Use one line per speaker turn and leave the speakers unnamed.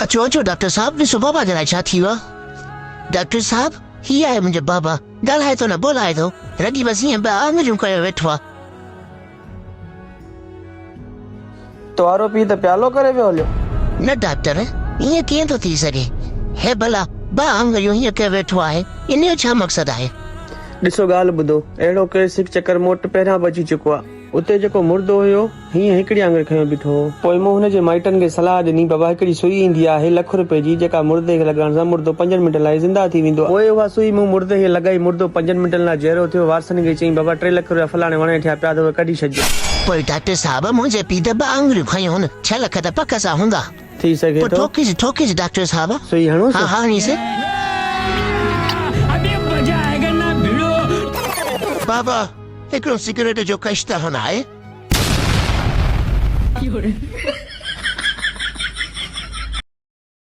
اچو اچو ڊاڪٽر صاحب ڏسو بابا جي لاء ڇا ٿي ويو آ. ڊاڪٽر صاحب هي آهي منهنجو بابا ڳالهائي ٿو نه ٻولائي ٿو رڳي بس هيئن ٻه آڱريون ڪيو ويٺو آ.
توهارو پيء ته پيالو ڪري ويو هليو.
نه ڊاڪٽر ائين ڪيئن ٿو ٿي سگهي هي ڀلا ٻه آڱريون هيئن ڪيو ويٺو آهي انهي جو ڇا مقصد آهي.
ڏسو ڳالهه ٻڌو اهڙو ڪيس هڪ چڪر مون وٽ پهريان به اچي چڪو آ. اتي جيڪو مردو هيو، هينئن هڪڙي آڱر کنيو بيٺو هو. پوء مون هن جي مائٽن کي صلاح ڏني، بابا هڪڙي سوئي ايندي آهي لک روپئي جي، جيڪا مردي کي لڳائڻ سان مردو پنجن منٽن لاء زنده ٿي ويندو آهي. پوء اها سوئي مون مردي کي لڳائي، مردو پنجن منٽن لاء جيئرو ٿيو. وارثن کي چيائين، بابا 3 لک روپيا فلاڻي وڻ هيٺيان پيا اٿو، اهي ڪڍي ڇڏجو.
پوء ڊاڪٽر صاحب منهنجي پيء ته ٻه آڱريون کنيون هن، 6 لک ته پڪ سان هوندا.
ٿي سگهي
پوء
ٿو.
ٺوڪيس ٺوڪيس ڊاڪٽر صاحب.
سوئي هڻوس؟
ها ها هڻيس. بابا هڪڙو سگريٽ جو ڪش ته هڻاء.